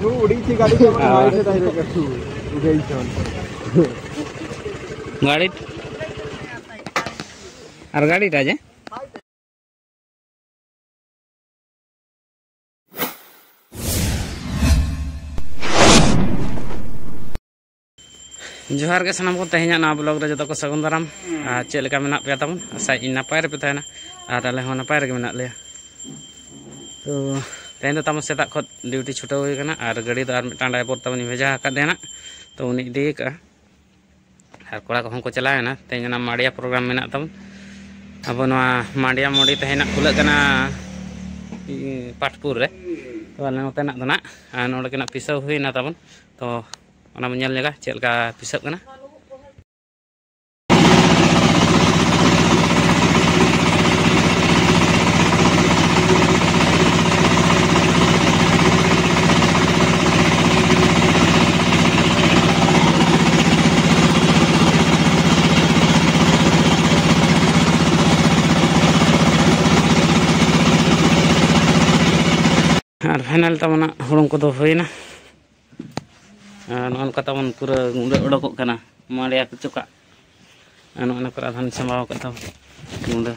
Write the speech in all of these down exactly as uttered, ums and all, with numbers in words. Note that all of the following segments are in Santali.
ᱛᱩ ᱩᱰᱤ ᱪᱤ ᱜᱟᱹᱰᱤ ᱛᱮ ᱢᱟᱱᱮ ᱦᱳᱭ ᱥᱮ ᱫᱟᱭ ᱨᱮ ᱠᱟᱹᱴᱩ ᱩᱰᱤ ᱪᱚᱱ ᱜᱟᱹᱰᱤ ᱟᱨ ᱜᱟᱹᱰᱤ ᱴᱟ ᱡᱮ ᱡᱚᱦᱟᱨ ᱜᱮ ᱥᱟᱱᱟᱢ ᱠᱚ, ᱛᱮᱦᱮᱧᱟᱜ ᱱᱚᱣᱟ ᱵᱞᱚᱜ ᱨᱮ ᱡᱚᱛᱚ ᱠᱚ ᱥᱟᱹᱜᱩᱱ ᱫᱟᱨᱟᱢ᱾ ᱟᱨ ᱪᱮᱫ ᱞᱮᱠᱟ ᱢᱮᱱᱟᱜ ᱯᱮᱭᱟ ᱛᱟᱵᱚᱱ? ᱟᱥᱟᱭ ᱤᱧ ᱱᱟᱯᱟᱭ ᱨᱮᱯᱮ ᱛᱟᱦᱮᱱᱟ, ᱟᱨ ᱟᱞᱮ ᱦᱚᱸ ᱱᱟᱯᱟᱭ ᱨᱮᱜᱮ ᱢᱮᱱᱟᱜ ᱞᱮᱭᱟ᱾ ᱛᱚ ᱛᱮᱦᱮᱧ ᱫᱚ ᱛᱟᱵᱚᱱ ᱥᱮᱛᱟᱜ ᱠᱷᱚᱱ ᱰᱤᱭᱩᱴᱤ ᱪᱷᱩᱴᱟᱹᱣ ᱦᱩᱭ ᱠᱟᱱᱟ, ᱟᱨ ᱜᱟᱹᱰᱤ ᱫᱚ ᱟᱨ ᱢᱤᱫᱴᱟᱝ ᱰᱨᱟᱭᱵᱷᱟᱨ ᱛᱟᱵᱚᱱ ᱤᱧ ᱵᱷᱮᱡᱟ ᱟᱠᱟᱫᱮᱭᱟ ᱱᱟᱜ, ᱛᱚ ᱩᱱᱤ ᱤᱫᱤ ᱠᱟᱜᱼᱟ᱾ ᱟᱨ ᱠᱚᱲᱟ ᱠᱚᱦᱚᱸ ᱠᱚ ᱪᱟᱞᱟᱣ ᱮᱱᱟ᱾ ᱛᱮᱦᱮᱧ ᱚᱱᱟ ᱢᱟᱰᱤᱭᱟ ᱯᱨᱳᱜᱨᱟᱢ ᱢᱮᱱᱟᱜ ᱛᱟᱵᱚᱱ, ᱟᱵᱚ ᱱᱚᱣᱟ ᱢᱟᱰᱤᱭᱟ ᱢᱩᱰᱤ ᱛᱮᱦᱮᱧ ᱱᱟᱜ ᱠᱷᱩᱞᱟᱹᱜ ᱠᱟᱱᱟ ᱯᱟᱴᱯᱩᱨ ᱨᱮ᱾ ᱛᱚ ᱟᱞᱮ ᱱᱚᱛᱮᱱᱟᱜ ᱫᱚ ᱱᱟᱜ, ᱟᱨ ᱱᱚᱰᱮ ᱜᱮ ᱱᱟᱜ ᱯᱤᱥᱟᱹᱣ ᱦᱩᱭᱱᱟ ᱛᱟᱵᱚᱱ᱾ ᱛᱚ ᱚᱱᱟ ᱵᱚᱱ ᱧᱮᱞ ᱧᱚᱜᱟ ᱪᱮᱫ ᱞᱮᱠᱟ ᱯᱤᱥᱟᱹᱜ ᱠᱟᱱᱟ᱾ ᱟᱨ ᱯᱷᱟᱭᱱᱟᱞ ᱛᱟᱵᱚᱱᱟᱜ ᱦᱩᱲᱩᱝ ᱠᱚᱫᱚ ᱦᱩᱭᱱᱟ᱾ ᱟᱨ ᱱᱚᱜᱼᱚ ᱱᱚᱝᱠᱟ ᱛᱟᱵᱚᱱ ᱯᱩᱨᱟᱹ ᱜᱩᱸᱰᱟᱹ ᱚᱰᱚᱠᱚᱜ ᱠᱟᱱᱟ, ᱢᱟᱲᱮᱭᱟ ᱠᱚ ᱪᱚᱠᱟᱜ᱾ ᱟᱨ ᱱᱚᱜᱼᱚ ᱱᱚᱣᱟ ᱠᱚᱨᱮ ᱟᱫᱷᱟᱱ ᱥᱟᱢᱵᱟᱣ ᱟᱠᱟᱫ ᱛᱟᱵᱚᱱ ᱜᱩᱸᱰᱟᱹ᱾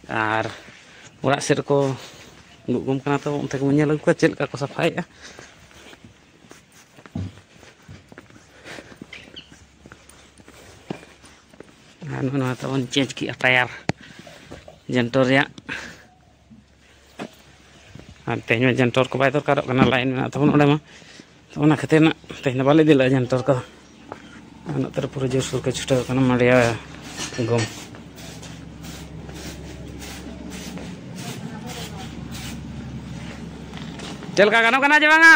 ᱟᱨ ᱚᱲᱟᱜ ᱥᱮᱫ ᱨᱮᱠᱚ ᱩᱰᱩᱠ ᱠᱟᱱᱟ, ᱛᱚ ᱚᱱᱛᱮ ᱜᱮᱵᱚᱱ ᱧᱮᱞ ᱟᱹᱜᱩ ᱠᱚᱣᱟ ᱪᱮᱫ ᱞᱮᱠᱟ ᱠᱚ ᱥᱟᱯᱷᱟᱭᱮᱫᱼᱟ᱾ ᱟᱨ ᱱᱚᱜᱼᱚ ᱱᱚᱣᱟ ᱛᱟᱵᱚᱱ ᱪᱮᱧᱡᱽ ᱠᱮᱜᱼᱟ ᱴᱟᱭᱟᱨ ᱡᱮᱱᱴᱚᱨ ᱨᱮᱭᱟᱜ᱾ ᱟᱨ ᱛᱮᱦᱮᱧ ᱢᱟ ᱡᱮᱱᱴᱚᱨ ᱠᱚ ᱵᱟᱭ ᱫᱚᱨᱠᱟᱨᱚᱜ ᱠᱟᱱᱟ, ᱞᱟᱭᱤᱱ ᱢᱮᱱᱟᱜ ᱛᱟᱵᱚᱱ ᱚᱸᱰᱮ ᱢᱟ᱾ ᱛᱚ ᱚᱱᱟ ᱠᱷᱟᱹᱛᱤᱨ ᱱᱟᱜ ᱛᱮᱦᱮᱧ ᱫᱚ ᱵᱟᱞᱮ ᱤᱫᱤ ᱞᱮᱫᱼᱟ ᱡᱮᱱᱴᱚᱨ ᱠᱚ᱾ ᱟᱨ ᱱᱚᱛᱮ ᱨᱮ ᱯᱩᱨᱟᱹ ᱡᱳᱨᱥᱳᱨ ᱠᱚ ᱪᱷᱩᱴᱟᱹᱣ ᱠᱟᱱᱟ ᱢᱟᱰᱮᱭᱟ ᱜᱚᱢ᱾ ᱪᱮᱫ ᱞᱮᱠᱟ ᱜᱟᱱᱚᱜ ᱠᱟᱱᱟ ᱡᱮ ᱵᱟᱝᱟ?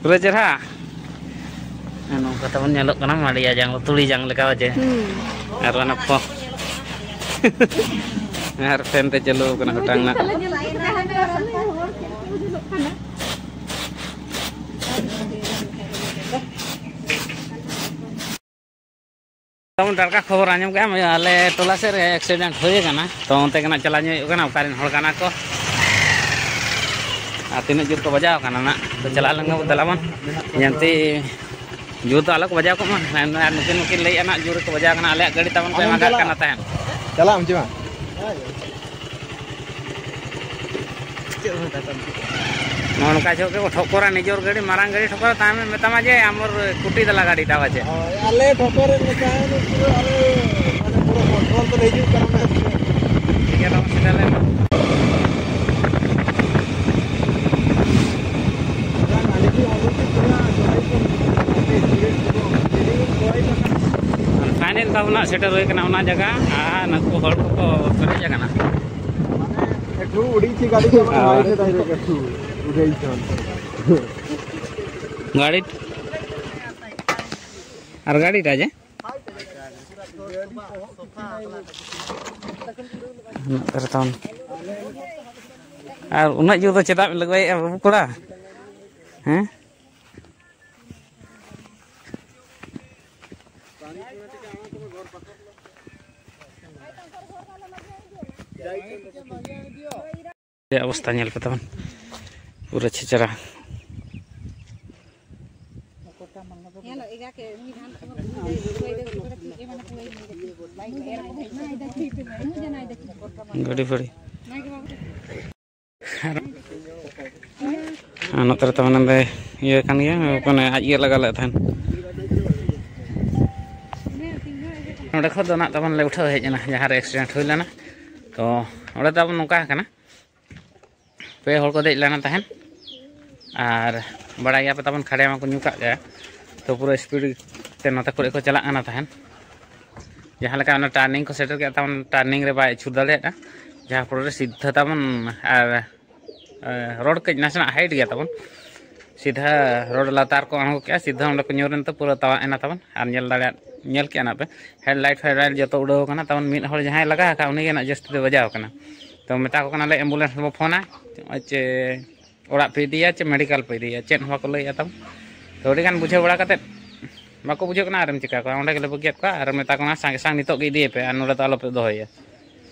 ᱯᱩᱨᱟᱹ ᱪᱮᱨᱦᱟ᱾ ᱦᱮᱸ, ᱱᱚᱝᱠᱟ ᱛᱟᱵᱚᱱ ᱧᱮᱞᱚᱜ ᱠᱟᱱᱟ ᱢᱟᱰᱮᱭᱟ ᱡᱟᱝ ᱫᱚ ᱛᱩᱲᱤ ᱡᱟᱝ ᱞᱮᱠᱟ ᱡᱮ᱾ ᱦᱩᱸ᱾ ᱟᱨ ᱚᱱᱟ ᱯᱚ-, ᱟᱨ ᱯᱷᱮᱱ ᱛᱮ ᱪᱟᱹᱞᱩ ᱠᱟᱱᱟ ᱜᱚᱴᱟᱝ ᱱᱟᱜ᱾ ᱛᱟᱵᱚᱱ ᱴᱟᱴᱠᱟ ᱠᱷᱚᱵᱚᱨ ᱟᱸᱡᱚᱢ ᱠᱮᱜᱼᱟᱢ, ᱟᱞᱮ ᱴᱚᱞᱟ ᱥᱮᱫ ᱨᱮ ᱮᱠᱥᱤᱰᱮᱱᱴ ᱦᱩᱭ ᱟᱠᱟᱱᱟ᱾ ᱛᱚ ᱚᱱᱛᱮ ᱜᱮ ᱱᱟᱜ ᱪᱟᱞᱟᱣ ᱧᱚᱜ ᱦᱩᱭᱩᱜ ᱠᱟᱱᱟ, ᱚᱠᱟ ᱨᱮᱱ ᱦᱚᱲ ᱠᱟᱱᱟ ᱠᱚ᱾ ᱟᱨ ᱛᱤᱱᱟᱹᱜ ᱡᱳᱨ ᱠᱚ ᱵᱟᱡᱟᱣ ᱠᱟᱱᱟ ᱱᱟᱜ, ᱛᱚ ᱪᱟᱞᱟᱣ ᱞᱮᱱ ᱜᱮᱵᱚᱱ ᱫᱮᱞᱟ ᱵᱚᱱ᱾ ᱧᱮᱞᱛᱮ ᱡᱳᱨ ᱫᱚ ᱟᱞᱚ ᱠᱚ ᱵᱟᱡᱟᱣ ᱠᱚᱜ ᱢᱟ᱾ ᱟᱨ ᱱᱩᱠᱤᱱ ᱱᱩᱠᱤᱱ ᱞᱟᱹᱭᱮᱫᱼᱟ ᱱᱟᱜ, ᱡᱳᱨ ᱜᱮᱠᱚ ᱵᱟᱡᱟᱣ ᱠᱟᱱᱟ, ᱟᱞᱮᱭᱟᱜ ᱜᱟᱹᱰᱤ ᱛᱟᱵᱚᱱ ᱠᱚ ᱟᱢᱮᱢ ᱮᱢᱟᱜᱟᱜ ᱪᱟᱞᱟᱜᱼᱟ? ᱠᱟᱱᱟ ᱛᱟᱦᱮᱸᱱ᱾ ᱪᱟᱞᱟᱜ ᱟᱢ ᱪᱮ ᱵᱟᱝ? ᱱᱚᱜᱼᱚ ᱱᱚᱝᱠᱟ ᱡᱚᱦᱚᱜ ᱜᱮᱠᱚ ᱴᱷᱚᱠᱚᱨᱟ, ᱱᱤᱡᱚᱨ ᱜᱟᱹᱰᱤ ᱢᱟᱨᱟᱝ ᱜᱟᱹᱰᱤ ᱴᱷᱚᱠᱚᱨᱟ, ᱛᱟᱭᱚᱢᱮ ᱢᱮᱛᱟᱢᱟ ᱡᱮ ᱟᱢᱚᱨ ᱠᱩᱴᱤ ᱫᱟᱞᱟ ᱜᱟᱹᱰᱤ ᱴᱟᱣᱟ ᱪᱮ᱾ ᱦᱳᱭ, ᱟᱞᱮ ᱴᱷᱚᱠᱚᱨ ᱨᱮ ᱢᱮᱛᱟᱭᱟ ᱯᱩᱨᱟᱹ ᱟᱞᱮ ᱢᱟᱱᱮ ᱯᱩᱨᱟᱹ ᱠᱚᱱᱴᱨᱳᱞ ᱛᱮᱞᱮ ᱦᱤᱡᱩᱜ ᱠᱟᱱᱟ ᱢᱮᱱᱛᱮ᱾ ᱴᱷᱤᱠ ᱜᱮᱭᱟ, ᱛᱟᱵᱚᱱ ᱥᱮᱴᱮᱨ ᱞᱮᱱᱟ᱾ ᱯᱷᱟᱭᱱᱮᱞ ᱛᱟᱵᱚᱱ ᱱᱟᱜ ᱥᱮᱴᱮᱨ ᱦᱩᱭ ᱠᱟᱱᱟ ᱚᱱᱟ ᱡᱟᱭᱜᱟ, ᱟᱨ ᱱᱩᱠᱩ ᱦᱚᱲ ᱠᱚᱠᱚ ᱯᱮᱨᱮᱡ ᱟᱠᱟᱱᱟ᱾ ᱮᱠᱴᱩ ᱩᱰᱤᱡ ᱪᱮ ᱜᱟᱹᱰᱤ ᱠᱚ ᱢᱟᱱᱮ ᱦᱳᱭ᱾ ᱦᱟᱣᱟᱭ ᱥᱮᱫ ᱦᱟᱭ ᱮᱠᱴᱩ ᱩᱰᱤᱡ ᱪᱚᱱ᱾ ᱜᱟᱹᱰᱤ ᱟᱨ ᱜᱟᱹᱰᱤ ᱨᱟᱡᱟ᱾ ᱩᱱᱟᱹᱜ ᱨᱮᱛᱟᱢ᱾ ᱟᱨ ᱩᱱᱟᱹᱜ ᱡᱳᱨ ᱫᱚ ᱪᱮᱫᱟᱜ ᱵᱮᱱ ᱞᱟᱜᱟᱭᱮᱫᱼᱟ ᱵᱟᱹᱵᱩ ᱠᱚᱲᱟ? ᱦᱮᱸ? ᱨᱮᱭᱟᱜ ᱚᱵᱚᱥᱛᱟ ᱧᱮᱞ ᱯᱮ ᱛᱟᱵᱚᱱ, ᱯᱩᱨᱟᱹ ᱪᱷᱮᱪᱨᱟ᱾ ᱜᱟᱹᱰᱤ ᱯᱷᱟᱹᱲᱤ᱾ ᱟᱨ, ᱟᱨ ᱱᱚᱛᱮ ᱨᱮ ᱛᱟᱵᱚᱱ ᱱᱚᱸᱰᱮ ᱤᱭᱟᱹ ᱠᱟᱱ ᱜᱮᱭᱟ, ᱢᱟᱱᱮ ᱟᱡ ᱜᱮ ᱞᱟᱜᱟ ᱞᱮᱫ ᱛᱟᱦᱮᱱ᱾ ᱱᱚᱸᱰᱮ ᱠᱷᱚᱱ ᱫᱚ ᱱᱟᱜ ᱛᱟᱵᱚᱱ ᱞᱮ ᱩᱴᱷᱟᱹᱣ ᱦᱮᱡ ᱮᱱᱟ, ᱡᱟᱦᱟᱸ ᱨᱮ ᱮᱠᱥᱤᱰᱮᱱᱴ ᱦᱩᱭ ᱞᱮᱱᱟ᱾ ᱛᱚ ᱚᱸᱰᱮ ᱛᱟᱵᱚᱱ ᱱᱚᱝᱠᱟ ᱠᱟᱱᱟ, ᱯᱮ ᱦᱚᱲ ᱠᱚ ᱫᱮᱡ ᱞᱮᱱᱟ ᱛᱟᱦᱮᱸᱫ᱾ ᱟᱨ ᱵᱟᱲᱟᱭ ᱜᱮᱭᱟ ᱯᱮ ᱛᱟᱵᱚᱱ ᱠᱷᱟᱲᱭᱟ ᱢᱟᱠᱚ ᱧᱩ ᱠᱟᱜ ᱜᱮᱭᱟ, ᱛᱚ ᱯᱩᱨᱟᱹ ᱥᱯᱤᱰ ᱛᱮ ᱱᱚᱛᱮ ᱠᱚᱨᱮ ᱠᱚ ᱪᱟᱞᱟᱜ ᱠᱟᱱᱟ ᱛᱟᱦᱮᱸᱫ᱾ ᱡᱟᱦᱟᱸ ᱞᱮᱠᱟ ᱚᱱᱟ ᱴᱟᱨᱱᱤᱝ ᱠᱚ ᱥᱮᱴᱮᱨ ᱠᱮᱫ ᱛᱟᱵᱚᱱ, ᱴᱟᱨᱱᱤᱝ ᱨᱮ ᱵᱟᱭ ᱟᱹᱪᱩᱨ ᱫᱟᱲᱮᱭᱟᱜᱼᱟ, ᱡᱟᱦᱟᱸ ᱯᱚᱨᱮ ᱥᱤᱫᱷᱟᱹ ᱛᱟᱵᱚᱱ ᱟᱨ, ᱮ, ᱨᱳᱰ ᱠᱟᱹᱡ ᱱᱟᱥᱮᱱᱟᱜ ᱦᱟᱭᱤᱴ ᱜᱮᱭᱟ ᱛᱟᱵᱚᱱ, ᱥᱤᱫᱷᱟᱹ ᱨᱳᱰ ᱞᱟᱛᱟᱨ ᱠᱚ ᱟᱬᱜᱚ ᱠᱮᱜᱼᱟ, ᱥᱤᱫᱷᱟᱹ ᱚᱸᱰᱮ ᱠᱚ ᱧᱩᱨ ᱮᱱ ᱛᱮ ᱯᱩᱨᱟᱹ ᱛᱟᱣᱟᱜ ᱮᱱᱟ ᱛᱟᱵᱚᱱ᱾ ᱟᱨ ᱧᱮᱞ ᱫᱟᱲᱮᱭᱟᱜ, ᱧᱮᱞ ᱠᱮᱜᱼᱟ ᱱᱟᱯᱮ, ᱦᱮᱰᱞᱟᱭᱤᱴ ᱯᱷᱮᱰᱞᱟᱭᱤᱴ ᱡᱚᱛᱚ ᱩᱰᱟᱹᱣ ᱟᱠᱟᱱᱟ ᱛᱟᱵᱚᱱ᱾ ᱢᱤᱫ ᱦᱚᱲ ᱡᱟᱦᱟᱸᱭ ᱞᱟᱜᱟ ᱟᱠᱟᱫ, ᱩᱱᱤ ᱜᱮ ᱱᱟᱜ ᱡᱟᱹᱥᱛᱤ ᱫᱚ ᱵᱟᱡᱟᱣ ᱟᱠᱟᱱᱟ᱾ ᱛᱚ ᱢᱮᱛᱟ ᱠᱚ ᱠᱟᱱᱟᱞᱮ ᱮᱢᱵᱩᱞᱮᱱᱥ ᱵᱚ ᱯᱷᱳᱱᱟ, ᱪᱮ ᱚᱲᱟᱜ ᱯᱮ ᱤᱫᱤᱭᱟ ᱪᱮ ᱢᱮᱰᱤᱠᱮᱞ ᱯᱮ ᱤᱫᱤᱭᱟ, ᱪᱮᱫ ᱦᱚᱸ ᱵᱟᱠᱚ ᱞᱟᱹᱭᱮᱫᱼᱟ ᱛᱟᱵᱚᱱ᱾ ᱛᱚ ᱟᱹᱰᱤᱜᱟᱱ ᱵᱩᱡᱷᱟᱹᱣ ᱵᱟᱲᱟ ᱠᱟᱛᱮᱫ ᱵᱟᱠᱚ ᱵᱩᱡᱷᱟᱹᱜ ᱠᱟᱱᱟ, ᱟᱨᱮᱢ ᱪᱤᱠᱟ ᱠᱚᱣᱟ? ᱚᱸᱰᱮ ᱜᱮᱞᱮ ᱵᱟᱹᱜᱤᱭᱟᱫ ᱠᱚᱣᱟ ᱟᱨ ᱢᱮᱛᱟ ᱠᱚ ᱠᱟᱱᱟ, "ᱥᱟᱸᱜᱮ ᱥᱟᱝ ᱱᱤᱛᱚᱜ ᱜᱮ ᱤᱫᱤᱭᱮᱯᱮ ᱟᱨ ᱱᱚᱰᱮ ᱫᱚ ᱟᱞᱚᱯᱮ ᱫᱚᱦᱚᱭᱟ᱾"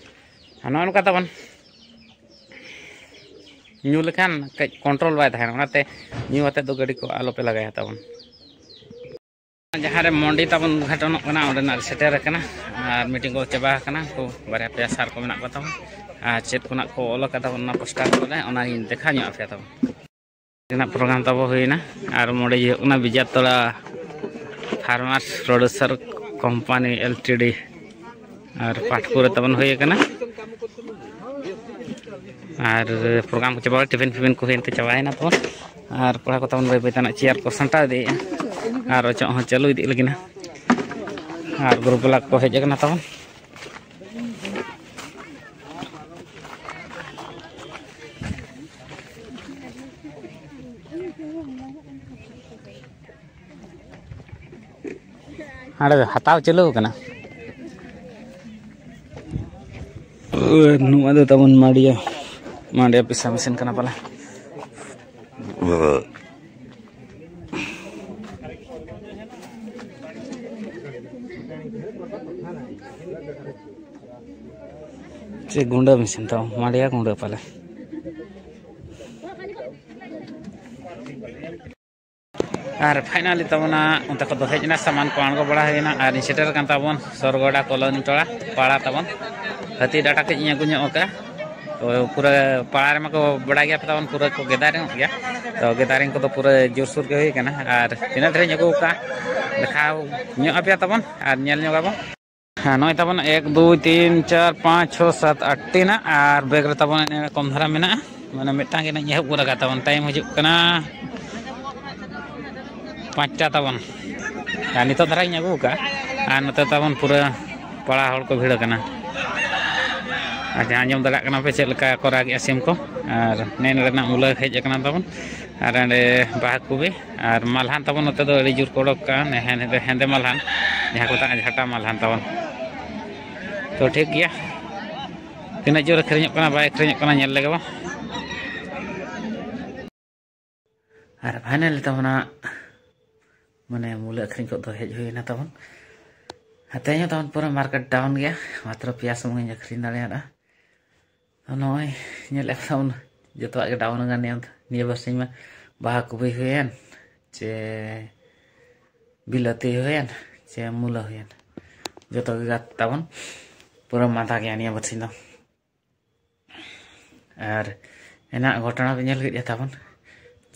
ᱟᱨ ᱱᱚᱜᱼᱚ ᱱᱚᱝᱠᱟ ᱛᱟᱵᱚᱱ᱾ ᱧᱩ ᱞᱮᱠᱷᱟᱱ ᱠᱟᱹᱡ ᱠᱚᱱᱴᱨᱳᱞ ᱵᱟᱭ ᱛᱟᱦᱮᱱᱟ᱾ ᱚᱱᱟᱛᱮ ᱧᱩ ᱟᱛᱮᱫ ᱫᱚ ᱜᱟᱹᱰᱤ ᱠᱚ ᱟᱞᱚᱯᱮ ᱞᱟᱜᱟᱭᱟ ᱛᱟᱵᱚᱱ᱾ ᱡᱟᱦᱟᱸ ᱨᱮ ᱢᱚᱱᱰᱤ ᱛᱟᱵᱚᱱ ᱩᱫᱽᱜᱷᱟᱴᱚᱱᱚᱜ ᱠᱟᱱᱟ, ᱚᱸᱰᱮᱱᱟᱜ ᱥᱮᱴᱮᱨ ᱟᱠᱟᱱᱟ ᱟᱨ ᱢᱤᱴᱤᱝ ᱠᱚ ᱪᱟᱵᱟ ᱟᱠᱟᱱᱟ᱾ ᱩᱱᱠᱩ ᱵᱟᱨᱭᱟ ᱯᱮᱭᱟ ᱥᱟᱨ ᱠᱚ ᱢᱮᱱᱟᱜ ᱠᱚ ᱛᱟᱵᱚᱱ ᱟᱨ ᱪᱮᱫ ᱠᱷᱚᱱᱟᱜ ᱠᱚ ᱚᱞ ᱟᱠᱟᱫᱟ ᱚᱱᱟ ᱯᱳᱥᱴᱟᱨ ᱠᱚᱨᱮ, ᱚᱱᱟᱧ ᱫᱮᱠᱷᱟᱣ ᱧᱚᱜ ᱟᱯᱮᱭᱟ ᱛᱟᱵᱚᱱ᱾ ᱨᱮᱱᱟᱜ ᱯᱨᱳᱜᱨᱟᱢ ᱛᱟᱵᱚ ᱦᱩᱭᱱᱟ ᱟᱨ ᱢᱚᱱᱰᱤ ᱦᱩᱭᱩᱜ ᱠᱟᱱᱟ ᱵᱤᱡᱟᱛᱚᱲᱟ ᱯᱷᱟᱨᱢᱟᱨᱥ producer company L T D. ᱟᱨ ᱯᱟᱴ ᱯᱩᱨᱟᱹ ᱛᱟᱵᱚᱱ ᱦᱩᱭ ᱟᱠᱟᱱᱟ᱾ ᱟᱨ ᱯᱨᱳᱜᱨᱟᱢ ᱠᱚ ᱪᱟᱵᱟ, ᱴᱤᱯᱷᱤᱱ ᱯᱷᱤᱯᱤᱱ ᱠᱚ ᱦᱩᱭᱮᱱ ᱛᱮ ᱪᱟᱵᱟᱭᱮᱱᱟ ᱛᱟᱵᱚᱱ᱾ ᱟᱨ ᱠᱚᱲᱟ ᱠᱚ ᱛᱟᱵᱚᱱ ᱵᱟᱹᱭ ᱵᱟᱹᱭ ᱛᱮ ᱱᱟᱜ ᱪᱮᱭᱟᱨ ᱠᱚ ᱥᱟᱢᱴᱟᱣ ᱤᱫᱤᱭᱮᱫᱼᱟ᱾ ᱟᱨ ᱚᱪᱚᱜ ᱦᱚᱸ ᱪᱟᱹᱞᱩ ᱤᱫᱤᱜ ᱞᱟᱹᱜᱤᱫ ᱱᱟ᱾ ᱟᱨ ᱜᱨᱩᱯ ᱵᱟᱞᱟ ᱠᱚ ᱦᱮᱡ ᱟᱠᱟᱱᱟ ᱛᱟᱵᱚᱱ᱾ ᱦᱟᱸᱰᱮ ᱫᱚ ᱦᱟᱛᱟᱣ ᱪᱟᱹᱞᱩ ᱟᱠᱟᱱᱟ᱾ ᱱᱚᱣᱟ ᱫᱚ ᱛᱟᱵᱚᱱ ᱢᱟᱱᱰᱤᱭᱟ, ᱢᱟᱱᱰᱤᱭᱟ ᱯᱤᱥᱟ ᱢᱮᱥᱤᱱ ᱠᱟᱱᱟ ᱯᱟᱞᱮ᱾ ᱪᱮᱫ ᱜᱩᱸᱰᱟᱹ ᱢᱮᱥᱤᱱ ᱛᱟᱵᱚᱱ, ᱢᱟᱱᱰᱤᱭᱟ ᱜᱩᱸᱰᱟᱹ ᱯᱟᱞᱮ᱾ ᱟᱨ ᱯᱷᱟᱭᱱᱟᱞᱤ ᱛᱟᱵᱚᱱᱟ ᱚᱱᱛᱮ ᱠᱷᱚᱱ ᱫᱚ ᱦᱮᱡ ᱮᱱᱟ, ᱥᱟᱢᱟᱱ ᱠᱚ ᱟᱬᱜᱚ ᱵᱟᱲᱟ ᱦᱩᱭᱮᱱᱟ ᱟᱨ ᱤᱧ ᱥᱮᱴᱮᱨ ᱟᱠᱟᱱ ᱛᱟᱵᱚᱱ ᱥᱚᱨᱜᱚᱰᱟ ᱠᱚᱞᱚᱱᱤ ᱴᱚᱞᱟ ᱯᱟᱲᱟ ᱛᱟᱵᱚᱱ᱾ ᱦᱟᱹᱛᱤ ᱰᱟᱴᱟ ᱠᱟᱹᱡ ᱤᱧ ᱟᱹᱜᱩ ᱧᱚᱜ ᱟᱠᱟᱫᱼᱟ᱾ ᱛᱚ ᱯᱩᱨᱟᱹ ᱯᱟᱲᱟ ᱨᱮᱢᱟ ᱠᱚ ᱵᱟᱲᱟᱭ ᱜᱮᱭᱟ ᱯᱮ ᱛᱟᱵᱚᱱ, ᱯᱩᱨᱟᱹ ᱠᱚ ᱜᱮᱫᱟᱨᱤᱝᱚᱜ ᱜᱮᱭᱟ᱾ ᱛᱚ ᱜᱮᱫᱟᱨᱤᱝ ᱠᱚᱫᱚ ᱯᱩᱨᱟᱹ ᱡᱳᱨᱥᱳᱨ ᱜᱮ ᱦᱩᱭ ᱟᱠᱟᱱᱟ᱾ ᱟᱨ ᱛᱤᱱᱟᱹᱜ ᱰᱷᱮᱨ ᱤᱧ ᱟᱹᱜᱩ ᱟᱠᱟᱫᱼᱟ ᱫᱮᱠᱷᱟᱣ ᱧᱚᱜ ᱟᱯᱮᱭᱟ ᱛᱟᱵᱚᱱ ᱟᱨ ᱧᱮᱞ ᱧᱚᱜ ᱟᱵᱚᱱ᱾ ᱦᱮᱸ, ᱱᱚᱜᱼᱚᱭ ᱛᱟᱵᱚᱱ ᱮᱠ, ᱫᱩᱭ, ᱛᱤᱱ, ᱪᱟᱨ, ᱯᱟᱸᱪ, ᱪᱷᱚ, ᱥᱟᱛ, ᱟᱴ ᱴᱤ ᱱᱟᱜ, ᱟᱨ ᱵᱮᱜᱽ ᱨᱮ ᱛᱟᱵᱚᱱ ᱮᱱᱮ ᱠᱚᱢ ᱫᱷᱟᱨᱟ ᱢᱮᱱᱟᱜᱼᱟ, ᱢᱟᱱᱮ ᱢᱤᱫᱴᱟᱝ ᱜᱮ ᱱᱟᱜ ᱤᱧ ᱮᱦᱚᱵ ᱜᱚᱫ ᱟᱠᱟᱫ ᱛᱟᱵᱚᱱ᱾ ᱴᱟᱭᱤᱢ ᱦᱤᱡᱩᱜ ᱠᱟᱱᱟ ᱯᱟᱸᱪᱴᱟ ᱛᱟᱵᱚᱱ, ᱟᱨ ᱱᱤᱛᱚᱜ ᱫᱷᱟᱨᱟ ᱜᱤᱧ ᱟᱹᱜᱩ ᱟᱠᱟᱫᱼᱟ᱾ ᱟᱨ ᱱᱚᱛᱮ ᱛᱟᱵᱚᱱ ᱯᱩᱨᱟᱹ ᱯᱟᱲᱟ ᱦᱚᱲ ᱠᱚ ᱵᱷᱤᱲ ᱟᱠᱟᱱᱟ᱾ ᱟᱨ ᱡᱟᱦᱟᱸ ᱟᱸᱡᱚᱢ ᱫᱟᱲᱮᱭᱟᱜ ᱠᱟᱱᱟ ᱯᱮ ᱪᱮᱫ ᱞᱮᱠᱟ ᱠᱚ ᱨᱟᱜᱮᱜᱼᱟ ᱥᱤᱢ ᱠᱚ, ᱟᱨ ᱱᱮ ᱱᱚᱰᱮᱱᱟᱜ ᱢᱩᱞᱟᱹ ᱦᱮᱡ ᱟᱠᱟᱱᱟ ᱛᱟᱵᱚᱱ, ᱟᱨ ᱚᱸᱰᱮ ᱵᱟᱦᱟ ᱠᱚᱵᱤ ᱟᱨ ᱢᱟᱞᱦᱟᱱ ᱛᱟᱵᱚᱱ ᱱᱚᱛᱮ ᱫᱚ ᱟᱹᱰᱤ ᱡᱳᱨ ᱠᱚ ᱚᱰᱚᱠ ᱠᱟᱜᱼᱟ, ᱦᱮᱸᱫᱮ, ᱦᱮᱸᱫᱮ ᱢᱟᱞᱦᱟᱱ, ᱡᱟᱦᱟᱸ ᱠᱚ ᱢᱮᱛᱟᱜᱼᱟ ᱡᱷᱟᱴᱟ ᱢᱟᱞᱦᱟᱱ ᱛᱟᱵᱚᱱ᱾ ᱛᱚ ᱴᱷᱤᱠ ᱜᱮᱭᱟ, ᱛᱤᱱᱟᱹᱜ ᱡᱳᱨ ᱟᱹᱠᱷᱨᱤᱧᱚᱜ ᱠᱟᱱᱟ ᱵᱟᱭ ᱟᱹᱠᱷᱨᱤᱧᱚᱜ ᱠᱟᱱᱟ ᱧᱮᱞ ᱞᱮᱜᱮ ᱵᱚᱱ᱾ ᱟᱨ ᱯᱷᱟᱭᱱᱟᱞ ᱛᱟᱵᱚᱱᱟ ᱢᱟᱱᱮ ᱢᱩᱞᱟᱹ ᱟᱹᱠᱷᱨᱤᱧ ᱠᱚ ᱫᱚ ᱦᱮᱡ ᱦᱩᱭᱱᱟ ᱛᱟᱵᱚᱱ᱾ ᱟᱨ ᱛᱮᱦᱮᱧ ᱦᱚᱸ ᱛᱟᱵᱚᱱ ᱯᱩᱨᱟᱹ ᱢᱟᱨᱠᱮᱴ ᱰᱟᱣᱩᱱ ᱜᱮᱭᱟ, ᱢᱟᱛᱨᱚ ᱯᱮᱭᱟ ᱥᱩᱢᱩᱝ ᱤᱧ ᱟᱹᱠᱷᱨᱤᱧ ᱫᱟᱲᱮᱭᱟᱫᱼᱟ᱾ ᱛᱚ ᱱᱚᱜᱼᱚᱭ ᱧᱮᱞᱮᱫ ᱠᱚ ᱛᱟᱵᱚᱱ ᱡᱚᱛᱚᱣᱟᱜ ᱜᱮ ᱰᱟᱣᱩᱱ ᱟᱠᱟᱱ ᱱᱤᱭᱟᱹ, ᱱᱤᱭᱟᱹ ᱵᱟᱨᱥᱤᱧ ᱢᱟ᱾ ᱵᱟᱦᱟ ᱠᱚᱵᱤ ᱦᱩᱭᱮᱱ, ᱪᱮ ᱵᱤᱞᱟᱹᱛᱤ ᱦᱩᱭᱮᱱ, ᱪᱮ ᱢᱩᱞᱟᱹ ᱦᱩᱭᱮᱱ, ᱡᱚᱛᱚ ᱜᱮ ᱛᱟᱵᱚᱱ ᱯᱩᱨᱟᱹ ᱢᱟᱸᱫᱟ ᱜᱮᱭᱟ ᱱᱤᱭᱟᱹ ᱵᱟᱨᱥᱤᱧ ᱫᱚ᱾ ᱟᱨ ᱮᱱᱟᱜ ᱜᱷᱚᱴᱚᱱᱟ ᱯᱮ ᱧᱮᱞ ᱠᱮᱫ ᱜᱮᱭᱟ ᱛᱟᱵᱚᱱ,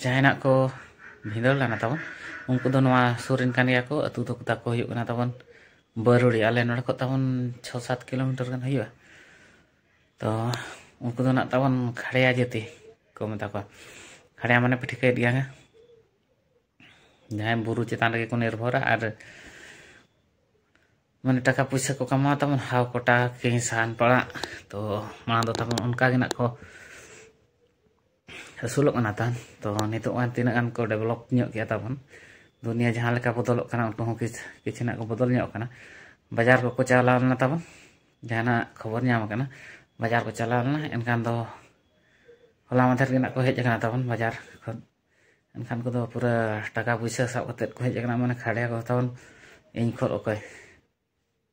ᱡᱟᱦᱟᱸᱭ ᱱᱟᱜ ᱠᱚ ᱵᱷᱤᱸᱫᱟᱹᱲ ᱞᱮᱱᱟ ᱛᱟᱵᱚᱱ, ᱩᱱᱠᱩ ᱫᱚ ᱱᱚᱣᱟ ᱥᱩᱨ ᱨᱮᱱ ᱠᱟᱱ ᱜᱮᱭᱟ ᱠᱚ᱾ ᱟᱹᱛᱩ ᱫᱚ ᱛᱟᱠᱚ ᱦᱩᱭᱩᱜ ᱠᱟᱱᱟ ᱛᱟᱵᱚᱱ ᱵᱟᱹᱨᱩᱲᱤ, ᱟᱞᱮ ᱱᱚᱰᱮ ᱠᱷᱚᱱ ᱛᱟᱵᱚᱱ ᱪᱷᱚ ᱥᱟᱛ ᱠᱤᱞᱳᱢᱤᱴᱟᱨ ᱜᱟᱱ ᱦᱩᱭᱩᱜᱼᱟ᱾ ᱛᱚ ᱩᱱᱠᱩ ᱫᱚ ᱱᱟᱜ ᱛᱟᱵᱚᱱ ᱠᱷᱟᱲᱭᱟ ᱡᱟᱹᱛᱤ ᱠᱚ ᱢᱮᱛᱟ ᱠᱚᱣᱟ᱾ ᱠᱷᱟᱲᱭᱟ ᱢᱟᱱᱮ ᱯᱮ ᱴᱷᱤᱠᱟᱹᱭᱮᱫ ᱜᱮᱭᱟ, ᱡᱟᱦᱟᱸᱭ ᱵᱩᱨᱩ ᱪᱮᱛᱟᱱ ᱨᱮᱜᱮ ᱠᱚ ᱱᱤᱨᱵᱷᱚᱨᱟ ᱟᱨ ᱢᱟᱱᱮ ᱴᱟᱠᱟ ᱯᱩᱭᱥᱟᱹ ᱠᱚ ᱠᱟᱢᱟᱣᱟ ᱛᱟᱵᱚᱱ, ᱦᱟᱣ ᱠᱚᱴᱟ ᱠᱤ ᱥᱟᱦᱟᱱ ᱯᱟᱲᱟᱜ᱾ ᱛᱚ ᱢᱟᱲᱟᱝ ᱫᱚ ᱛᱟᱵᱚᱱ ᱚᱱᱠᱟ ᱜᱮ ᱱᱟᱜ ᱠᱚ ᱟᱹᱥᱩᱞᱚᱜ ᱠᱟᱱᱟ ᱛᱟᱦᱮᱱ᱾ ᱛᱚ ᱱᱤᱛᱚᱜ ᱢᱟ ᱛᱤᱱᱟᱹᱜ ᱜᱟᱱ ᱠᱚ ᱰᱮᱵᱷᱞᱚᱯ ᱧᱚᱜ ᱠᱮᱜᱼᱟ ᱛᱟᱵᱚᱱ, ᱫᱩᱱᱤᱭᱟᱹ ᱡᱟᱦᱟᱸ ᱞᱮᱠᱟ ᱵᱚᱫᱚᱞᱚᱜ ᱠᱟᱱᱟ, ᱩᱱᱠᱩ ᱦᱚᱸ ᱠᱤᱪ- ᱠᱤᱪᱷᱩ ᱱᱟᱜ ᱠᱚ ᱵᱚᱫᱚᱞ ᱧᱚᱜ ᱠᱟᱱᱟ᱾ ᱵᱟᱡᱟᱨ ᱠᱚᱠᱚ ᱪᱟᱞᱟᱣ ᱞᱮᱱᱟ ᱛᱟᱵᱚᱱ, ᱡᱟᱦᱟᱱᱟᱜ ᱠᱷᱚᱵᱚᱨ ᱧᱟᱢ ᱟᱠᱟᱱᱟ, ᱵᱟᱡᱟᱨ ᱠᱚ ᱪᱟᱞᱟᱣ ᱞᱮᱱᱟ, ᱮᱱᱠᱷᱟᱱ ᱫᱚ ᱦᱚᱞᱟ ᱢᱟᱫᱷᱮᱨ ᱜᱮ ᱱᱟᱜ ᱠᱚ ᱦᱮᱡ ᱟᱠᱟᱱᱟ ᱛᱟᱵᱚᱱ ᱵᱟᱡᱟᱨ ᱠᱷᱚᱱ᱾ ᱮᱱᱠᱷᱟᱱ ᱠᱚᱫᱚ ᱯᱩᱨᱟᱹ ᱴᱟᱠᱟ ᱯᱩᱭᱥᱟᱹ ᱥᱟᱵ ᱠᱟᱛᱮᱫ ᱠᱚ ᱦᱮᱡ ᱟᱠᱟᱱᱟ, ᱢᱟᱱᱮ ᱠᱷᱟᱲᱭᱟ ᱠᱚ ᱛᱟᱵᱚᱱ ᱤᱧ ᱠᱷᱚᱱ ᱚᱠᱚᱭ,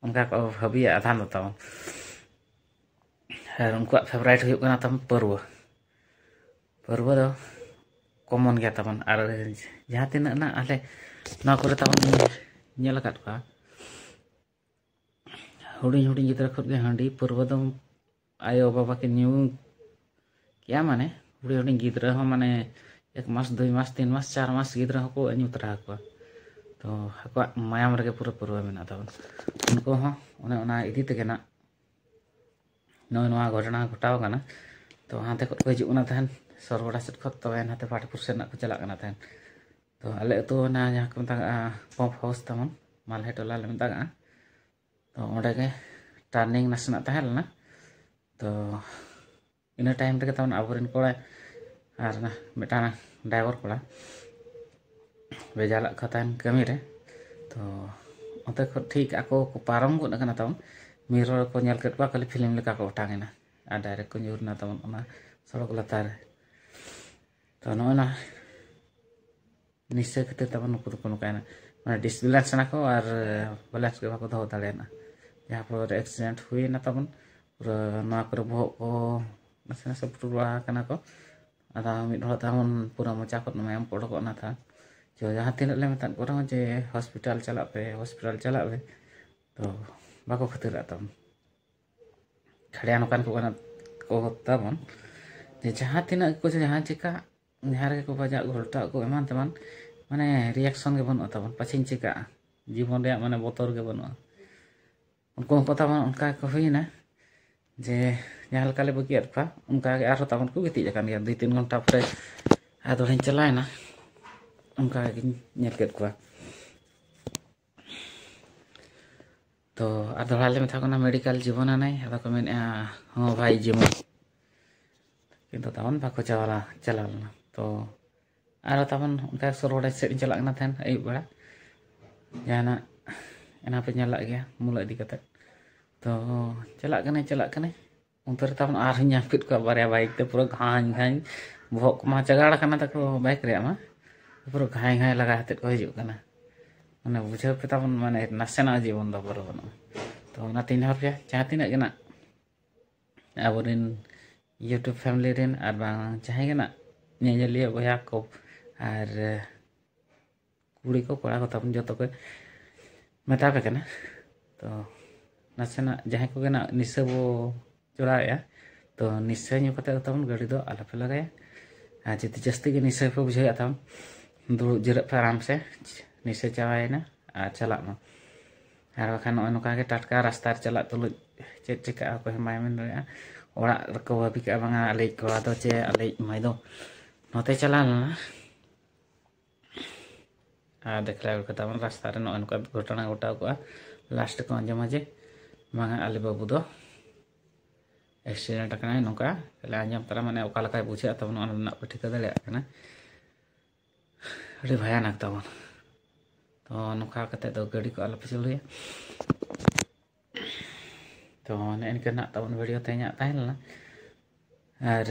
ᱚᱱᱠᱟ ᱠᱚ ᱵᱷᱟᱹᱵᱤᱭᱟ ᱟᱫᱷᱟᱱ ᱫᱚ ᱛᱟᱵᱚᱱ᱾ ᱟᱨ ᱩᱱᱠᱩᱣᱟᱜ ᱯᱷᱮᱵᱟᱨᱟᱭᱤᱴ ᱦᱩᱭᱩᱜ ᱠᱟᱱᱟ ᱛᱟᱵᱚᱱ ᱯᱟᱹᱨᱣᱟᱹ᱾ ᱯᱟᱹᱨᱣᱟᱹ ᱫᱚ ᱠᱚᱢᱚᱱ ᱜᱮᱭᱟ ᱛᱟᱵᱚᱱ᱾ ᱟᱨ ᱡᱟᱦᱟᱸ ᱛᱤᱱᱟᱹᱜ ᱱᱟᱜ ᱟᱞᱮ ᱱᱚᱣᱟ ᱠᱚᱨᱮ ᱛᱟᱵᱚᱱ ᱧᱮᱞ ᱟᱠᱟᱫ ᱠᱚᱣᱟ, ᱦᱩᱰᱤᱧ ᱦᱩᱰᱤᱧ ᱜᱤᱫᱽᱨᱟᱹ ᱠᱷᱚᱱ ᱜᱮ ᱦᱟᱺᱰᱤ ᱯᱟᱹᱨᱣᱟᱹ ᱫᱚ ᱟᱭᱳ ᱵᱟᱵᱟ ᱠᱤᱱ ᱧᱩ ᱠᱮᱜᱼᱟ, ᱢᱟᱱᱮ ᱦᱩᱰᱤᱧ ᱦᱩᱰᱤᱧ ᱜᱤᱫᱽᱨᱟᱹ ᱦᱚᱸ, ᱢᱟᱱᱮ ᱮᱠ ᱢᱟᱥ, ᱫᱩᱭ ᱢᱟᱥ, ᱛᱤᱱ ᱢᱟᱥ, ᱪᱟᱨ ᱢᱟᱥ ᱜᱤᱫᱽᱨᱟᱹ ᱦᱚᱸᱠᱚ ᱧᱩ ᱛᱚᱨᱟ ᱟᱠᱚᱣᱟ᱾ ᱛᱚ ᱟᱠᱚᱣᱟᱜ ᱢᱟᱭᱟᱢ ᱨᱮᱜᱮ ᱯᱩᱨᱟᱹ ᱯᱟᱹᱨᱣᱟᱹ ᱢᱮᱱᱟᱜ ᱛᱟᱵᱚᱱᱟ᱾ ᱩᱱᱠᱩ ᱦᱚᱸ ᱚᱱᱮ ᱚᱱᱟ ᱤᱫᱤ ᱛᱮᱜᱮ ᱱᱟᱜ ᱱᱚᱜᱼᱚᱭ ᱱᱚᱣᱟ ᱜᱷᱚᱴᱚᱱᱟ ᱜᱷᱚᱴᱟᱣ ᱠᱟᱱᱟ᱾ ᱛᱚ ᱦᱟᱱᱛᱮ ᱠᱷᱚᱱ ᱠᱚ ᱦᱤᱡᱩᱜ ᱠᱟᱱᱟ ᱛᱟᱦᱮᱱ, ᱥᱚᱨᱵᱚᱲᱟ ᱥᱮᱫ ᱠᱷᱚᱱ, ᱛᱚᱵᱮ ᱱᱟᱛᱮ ᱯᱟᱴᱤᱯᱩᱨ ᱥᱮᱫ ᱱᱟᱜ ᱠᱚ ᱪᱟᱞᱟᱜ ᱠᱟᱱᱟ ᱛᱟᱦᱮᱱ᱾ ᱛᱚ ᱟᱞᱮ ᱟᱹᱛᱩ ᱚᱱᱟ ᱡᱟᱦᱟᱸ ᱠᱚ ᱢᱮᱛᱟᱜᱟᱜᱼᱟ ᱯᱟᱢᱯ ᱦᱟᱣᱩᱥ ᱛᱟᱵᱚᱱ, ᱢᱟᱞᱦᱮ ᱴᱚᱞᱟ ᱞᱮ ᱢᱮᱛᱟᱜᱟᱜᱼᱟ᱾ ᱛᱚ ᱚᱸᱰᱮ ᱜᱮ ᱴᱟᱨᱱᱤᱝ ᱱᱟᱥᱮᱱᱟᱜ ᱛᱟᱦᱮᱸ ᱞᱮᱱᱟ᱾ ᱛᱚ ᱤᱱᱟᱹ ᱴᱟᱭᱤᱢ ᱨᱮᱜᱮ ᱛᱟᱵᱚᱱ ᱟᱵᱚᱨᱮᱱ ᱠᱚᱲᱟ ᱟᱨ ᱚᱱᱟ ᱢᱤᱫᱴᱟᱝ ᱰᱨᱟᱭᱵᱷᱟᱨ ᱠᱚᱲᱟ ᱵᱷᱮᱡᱟ ᱞᱮᱫ ᱠᱚ ᱛᱟᱦᱮᱱ ᱠᱟᱹᱢᱤ ᱨᱮ᱾ ᱛᱚ ᱚᱱᱛᱮ ᱠᱷᱚᱱ ᱴᱷᱤᱠ ᱟᱠᱚ ᱠᱚ ᱯᱟᱨᱚᱢ ᱜᱚᱫ ᱟᱠᱟᱱᱟ ᱛᱟᱵᱚᱱ, ᱢᱤᱨᱚᱨ ᱨᱮᱠᱚ ᱧᱮᱞ ᱠᱮᱫ ᱠᱚᱣᱟ, ᱠᱷᱟᱹᱞᱤ ᱯᱷᱤᱞᱢ ᱞᱮᱠᱟ ᱠᱚ ᱚᱴᱟᱝ ᱮᱱᱟ ᱟᱨ ᱰᱟᱭᱨᱮᱠᱴ ᱠᱚ ᱧᱩᱨ ᱮᱱᱟ ᱛᱟᱵᱚᱱ ᱚᱱᱟ ᱥᱚᱲᱚᱠ ᱞᱟᱛᱟᱨ ᱨᱮ᱾ ᱛᱚ ᱱᱚᱜᱼᱚᱭ ᱱᱚᱣᱟ ᱱᱤᱥᱟᱹ ᱠᱷᱟᱹᱛᱤᱨ ᱛᱟᱵᱚᱱ ᱱᱩᱠᱩ ᱫᱚᱠᱚ ᱱᱚᱝᱠᱟᱭᱮᱱᱟ, ᱢᱟᱱᱮ ᱰᱤᱥᱵᱮᱞᱮᱱᱥ ᱮᱱᱟ ᱠᱚ ᱟᱨ ᱵᱮᱞᱮᱱᱥ ᱜᱮ ᱵᱟᱠᱚ ᱫᱚᱦᱚ ᱫᱟᱲᱮᱭᱟᱜᱼᱟ᱾ ᱡᱟᱦᱟᱸ ᱯᱷᱚᱞᱚ ᱨᱮ ᱮᱠᱥᱤᱰᱮᱱᱴ ᱦᱩᱭᱮᱱᱟ ᱛᱟᱵᱚᱱ, ᱯᱩᱨᱟᱹ ᱱᱚᱣᱟ ᱠᱚᱨᱮ ᱵᱚᱦᱚᱜ ᱠᱚ, ᱱᱟᱥᱮ ᱱᱟᱥᱮ ᱯᱩᱴᱩᱨ ᱵᱟᱲᱟ ᱟᱠᱟᱱᱟ ᱠᱚ᱾ ᱟᱫᱚ ᱢᱤᱫ ᱦᱚᱲ ᱛᱟᱵᱚᱱ ᱯᱩᱨᱟᱹ ᱢᱚᱪᱟ ᱠᱷᱚᱱ ᱢᱟᱭᱟᱢ ᱠᱚ ᱚᱰᱚᱠᱚᱜ ᱠᱟᱱᱟ ᱛᱟᱦᱮᱸᱫ᱾ ᱪᱚ ᱡᱟᱦᱟᱸ ᱛᱤᱱᱟᱹᱜ ᱞᱮ ᱢᱮᱛᱟᱫ ᱠᱚ ᱨᱮᱦᱚᱸ ᱡᱮ ᱦᱚᱥᱯᱤᱴᱟᱞ ᱪᱟᱞᱟᱜ ᱯᱮ, ᱦᱚᱥᱯᱤᱴᱟᱞ ᱪᱟᱞᱟᱜ ᱯᱮ, ᱛᱚ ᱵᱟᱠᱚ ᱠᱷᱟᱹᱛᱤᱨᱟᱜ ᱛᱟᱵᱚᱱ᱾ ᱠᱷᱟᱲᱭᱟ ᱱᱚᱝᱠᱟᱱ ᱠᱚ ᱠᱟᱱᱟ ᱠᱚ ᱛᱟᱵᱚᱱ, ᱡᱮ ᱡᱟᱦᱟᱸ ᱛᱤᱱᱟᱹᱜ ᱜᱮᱠᱚ ᱡᱟᱦᱟᱸ ᱪᱤᱠᱟᱹᱜ, ᱡᱟᱦᱟᱸ ᱨᱮᱜᱮ ᱠᱚ ᱵᱟᱡᱟᱜ ᱜᱷᱚᱞᱴᱟᱜ ᱠᱚ ᱮᱢᱟᱱ ᱛᱮᱢᱟᱱ, ᱢᱟᱱᱮ ᱨᱤᱭᱟᱠᱥᱚᱱ ᱜᱮ ᱵᱟᱹᱱᱩᱜᱼᱟ ᱛᱟᱵᱚᱱ᱾ ᱯᱟᱪᱷᱮᱧ ᱪᱤᱠᱟᱹᱜᱼᱟ, ᱡᱤᱵᱚᱱ ᱨᱮᱭᱟᱜ ᱢᱟᱱᱮ ᱵᱚᱛᱚᱨ ᱜᱮ ᱵᱟᱹᱱᱩᱜᱼᱟ᱾ ᱩᱱᱠᱩ ᱦᱚᱸᱠᱚ ᱛᱟᱵᱚᱱ ᱚᱱᱠᱟ ᱜᱮᱠᱚ ᱦᱩᱭᱮᱱᱟ, ᱡᱮ ᱡᱟᱦᱟᱸ ᱞᱮᱠᱟ ᱞᱮ ᱵᱟᱹᱜᱤᱭᱟᱫ ᱠᱚᱣᱟ ᱚᱱᱠᱟ ᱜᱮ ᱟᱨᱦᱚᱸ ᱛᱟᱵᱚᱱ ᱠᱚ ᱜᱤᱛᱤᱡ ᱟᱠᱟᱱ ᱜᱮᱭᱟ᱾ ᱫᱩᱭ ᱛᱤᱱ ᱜᱷᱚᱱᱴᱟ ᱯᱚᱨᱮ ᱟᱫᱚ ᱞᱤᱧ ᱪᱟᱞᱟᱣᱮᱱᱟ, ᱚᱱᱠᱟ ᱜᱤᱧ ᱧᱮᱞ ᱠᱮᱫ ᱠᱚᱣᱟ᱾ ᱛᱚ ᱟᱨ ᱫᱚᱦᱲᱟ ᱞᱮ ᱢᱮᱛᱟ ᱠᱚ ᱠᱟᱱᱟ ᱢᱮᱰᱤᱠᱟᱞ ᱡᱤᱵᱚᱱ ᱟᱱᱟᱭ, ᱟᱫᱚ ᱠᱚ ᱢᱮᱱᱮᱫᱼᱟ ᱦᱚᱸ ᱵᱷᱟᱭ ᱡᱤᱵᱚᱱ, ᱠᱤᱱᱛᱩ ᱛᱟᱵᱚᱱ ᱵᱟᱠᱚ ᱪᱟᱞᱟᱣ ᱪᱟᱞᱟᱣ ᱞᱮᱱᱟ᱾ ᱛᱚ ᱟᱨᱚ ᱛᱟᱵᱚᱱ ᱚᱱᱠᱟ ᱥᱚᱨᱚᱲ ᱥᱮᱫ ᱤᱧ ᱪᱟᱞᱟᱜ ᱠᱟᱱᱟ ᱛᱟᱦᱮᱱ ᱟᱹᱭᱩᱵ ᱵᱮᱲᱟ, ᱡᱟᱦᱟᱱᱟᱜ ᱮᱱᱟ ᱯᱮ ᱧᱮᱞ ᱞᱟᱜ ᱜᱮᱭᱟ ᱢᱩᱞᱟᱹ ᱤᱫᱤ ᱠᱟᱛᱮᱫ᱾ ᱛᱚ ᱪᱟᱞᱟᱜ ᱠᱟᱹᱱᱟᱹᱧ ᱪᱟᱞᱟᱜ ᱠᱟᱹᱱᱟᱹᱧ, ᱚᱱᱛᱮ ᱨᱮ ᱛᱟᱵᱚᱱ ᱟᱨᱦᱚᱸ ᱧᱟᱢ ᱠᱮᱫ ᱠᱚᱣᱟ ᱵᱟᱨᱭᱟ ᱵᱟᱭᱤᱠ ᱛᱮ, ᱯᱩᱨᱟᱹ ᱜᱷᱟᱸᱭ ᱜᱷᱟᱸᱭ, ᱵᱚᱦᱚᱜ ᱠᱚᱢᱟ ᱪᱟᱜᱟᱲ ᱟᱠᱟᱱᱟ ᱛᱟᱠᱚ ᱵᱟᱭᱤᱠ ᱨᱮᱭᱟᱜ ᱢᱟ, ᱯᱩᱨᱟᱹ ᱜᱷᱟᱸᱭ ᱜᱷᱟᱸᱭ ᱞᱟᱜᱟ ᱠᱟᱛᱮᱫ ᱠᱚ ᱦᱤᱡᱩᱜ ᱠᱟᱱᱟ᱾ ᱢᱟᱱᱮ ᱵᱩᱡᱷᱟᱹᱣ ᱯᱮ ᱛᱟᱵᱚᱱ, ᱢᱟᱱᱮ ᱱᱟᱥᱮᱱᱟᱜ ᱡᱤᱵᱚᱱ ᱫᱚ ᱵᱚᱨᱚ ᱵᱟᱹᱱᱩᱜᱼᱟ᱾ ᱛᱚ ᱚᱱᱟᱛᱮᱧ ᱦᱚᱨ ᱯᱮᱭᱟ ᱡᱟᱦᱟᱸ ᱛᱤᱱᱟᱹᱜ ᱜᱮ ᱱᱟᱜ ᱟᱵᱚᱨᱮᱱ YouTube family ᱨᱮᱱ ᱟᱨ ᱵᱟᱝ ᱡᱟᱦᱟᱸᱭ ᱜᱮ ᱱᱟᱜ ᱧᱮᱧᱮᱞᱤᱭᱟᱹ ᱵᱚᱭᱦᱟ ᱠᱚ ᱟᱨ ᱠᱩᱲᱤ ᱠᱚ ᱠᱚᱲᱟ ᱠᱚ ᱛᱟᱵᱚᱱ ᱡᱚᱛᱚ ᱠᱚ ᱢᱮᱛᱟ ᱯᱮ ᱠᱟᱱᱟ᱾ ᱛᱚ ᱱᱟᱥᱮᱱᱟᱜ ᱡᱟᱦᱟᱸᱭ ᱠᱚᱜᱮ ᱱᱟᱜ ᱱᱤᱥᱟᱹ ᱵᱚ ᱡᱚᱲᱟᱣᱮᱫᱼᱟ, ᱛᱚ ᱱᱤᱥᱟᱹ ᱧᱩ ᱠᱟᱛᱮ ᱫᱚ ᱛᱟᱵᱚᱱ ᱜᱟᱹᱰᱤ ᱫᱚ ᱟᱞᱚᱯᱮ ᱞᱟᱜᱟᱭᱟ᱾ ᱟᱨ ᱡᱩᱫᱤ ᱡᱟᱹᱥᱛᱤ ᱜᱮ ᱱᱤᱥᱟᱹ ᱯᱮ ᱵᱩᱡᱷᱟᱹᱣᱮᱫᱼᱟ ᱛᱟᱵᱚᱱ, ᱫᱩᱲᱩᱵ ᱡᱤᱨᱟᱹᱜ ᱯᱮ ᱟᱨᱟᱢ ᱥᱮ, ᱱᱤᱥᱟᱹ ᱪᱟᱵᱟᱭᱮᱱᱟ ᱟᱨ ᱪᱟᱞᱟᱜ ᱢᱟ᱾ ᱟᱨ ᱵᱟᱠᱷᱟᱱ ᱱᱚᱜᱼᱚᱭ ᱱᱚᱝᱠᱟ ᱜᱮ ᱴᱟᱴᱠᱟ ᱨᱟᱥᱛᱟ ᱨᱮ ᱪᱟᱞᱟᱜ ᱛᱩᱞᱩᱡ ᱪᱮᱫ ᱪᱤᱠᱟᱹᱜᱼᱟ ᱚᱠᱚᱭ ᱦᱚᱸ ᱵᱟᱭ ᱢᱮᱱ ᱫᱟᱲᱮᱭᱟᱜᱼᱟ᱾ ᱚᱲᱟᱜ ᱨᱮᱠᱚ ᱵᱷᱟᱹᱵᱤ ᱠᱟᱜᱼᱟ ᱵᱟᱝᱟ ᱟᱞᱮᱭᱤᱡ ᱠᱚᱲᱟ ᱫᱚ ᱪᱮ ᱟᱞᱮᱭᱤᱡ ᱢᱟᱹᱭ ᱫᱚ ᱱᱚᱛᱮ ᱪᱟᱞᱟᱣ ᱞᱮᱱᱟ, ᱟᱨ ᱫᱮᱠᱷᱞᱟ ᱟᱹᱜᱩ ᱠᱟᱛᱮ ᱵᱚᱱ ᱨᱟᱥᱛᱟ ᱨᱮ ᱱᱚᱜᱼᱚᱭ ᱱᱚᱝᱠᱟ ᱜᱷᱚᱴᱚᱱᱟ ᱜᱷᱚᱴᱟᱣ ᱠᱚᱜᱼᱟ᱾ ᱞᱟᱥᱴ ᱠᱚ ᱟᱸᱡᱚᱢᱟ ᱡᱮ ᱵᱟᱝᱟ ᱟᱞᱮ ᱵᱟᱹᱵᱩ ᱫᱚ ᱮᱠᱥᱤᱰᱮᱱᱴ ᱟᱠᱟᱱᱟᱭ ᱱᱚᱝᱠᱟ᱾ ᱛᱟᱦᱞᱮ ᱟᱸᱡᱚᱢ ᱛᱚᱨᱟ ᱢᱟᱱᱮ ᱚᱠᱟ ᱞᱮᱠᱟᱭ ᱵᱩᱡᱷᱟᱹᱜᱼᱟ ᱛᱟᱵᱚᱱ, ᱚᱱᱟ ᱨᱮᱱᱟᱜ ᱯᱮ ᱴᱷᱤᱠᱟᱹ ᱫᱟᱲᱮᱭᱟᱜ ᱠᱟᱱᱟ᱾ ᱟᱹᱰᱤ ᱵᱷᱚᱭᱟᱱᱚᱠ ᱛᱟᱵᱚᱱ᱾ ᱛᱚ ᱱᱚᱝᱠᱟ ᱠᱟᱛᱮ ᱫᱚ ᱜᱟᱹᱰᱤ ᱠᱚ ᱟᱞᱚᱯᱮ ᱪᱟᱹᱞᱩᱭᱟ᱾ ᱛᱚ ᱱᱮᱜᱼᱮ ᱱᱤᱝᱠᱟᱹ ᱱᱟᱜ ᱛᱟᱵᱚᱱ ᱵᱷᱤᱰᱤᱭᱳ ᱛᱮᱦᱮᱧᱟᱜ ᱛᱟᱦᱮᱸ ᱞᱮᱱᱟ᱾ ᱟᱨ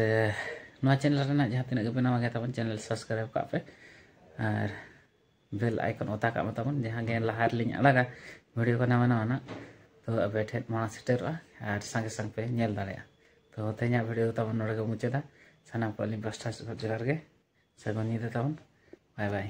ᱱᱚᱣᱟ ᱪᱮᱱᱮᱞ ᱨᱮᱱᱟᱜ ᱡᱟᱦᱟᱸ ᱛᱤᱱᱟᱹᱜ ᱜᱮ ᱵᱮᱱᱟᱣ ᱜᱮᱭᱟ ᱛᱟᱵᱚᱱ ᱪᱮᱱᱮᱞ ᱥᱟᱵᱥᱠᱨᱟᱭᱤᱵ ᱠᱟᱜ ᱯᱮ᱾ ᱟᱨ ᱵᱮᱞ ᱟᱭᱠᱚᱱ ᱚᱛᱟ ᱠᱟᱜ ᱢᱟ ᱛᱟᱵᱚᱱ, ᱡᱟᱦᱟᱸ ᱜᱮ ᱞᱟᱦᱟ ᱨᱮᱞᱤᱧ ᱟᱲᱟᱜᱟ ᱵᱷᱤᱰᱤᱭᱳ ᱠᱚ ᱱᱟᱣᱟ ᱱᱟᱣᱟᱱᱟᱜ, ᱛᱚ ᱟᱯᱮ ᱴᱷᱮᱱ ᱢᱟᱲᱟᱝ ᱥᱮᱴᱮᱨᱚᱜᱼᱟ ᱟᱨ ᱥᱟᱸᱜᱮ ᱥᱟᱝ ᱯᱮ ᱧᱮᱞ ᱫᱟᱲᱮᱭᱟᱜᱼᱟ᱾ ᱛᱚ ᱛᱚ ᱛᱮᱦᱮᱧᱟᱜ ᱵᱷᱤᱰᱤᱭᱳ ᱫᱚ ᱛᱟᱵᱚᱱ ᱱᱚᱰᱮ ᱜᱮ ᱢᱩᱪᱟᱹᱫᱟ᱾ ᱥᱟᱱᱟᱢ ᱠᱚ ᱟᱹᱞᱤᱧ ᱯᱟᱥᱴᱟ ᱥᱮᱫ ᱠᱷᱚᱱ ᱡᱚᱦᱟᱨ ᱜᱮ, ᱥᱟᱹᱜᱩᱱ ᱧᱤᱫᱟᱹ ᱛᱟᱵᱚᱱ, ᱵᱟᱭ ᱵᱟᱭ᱾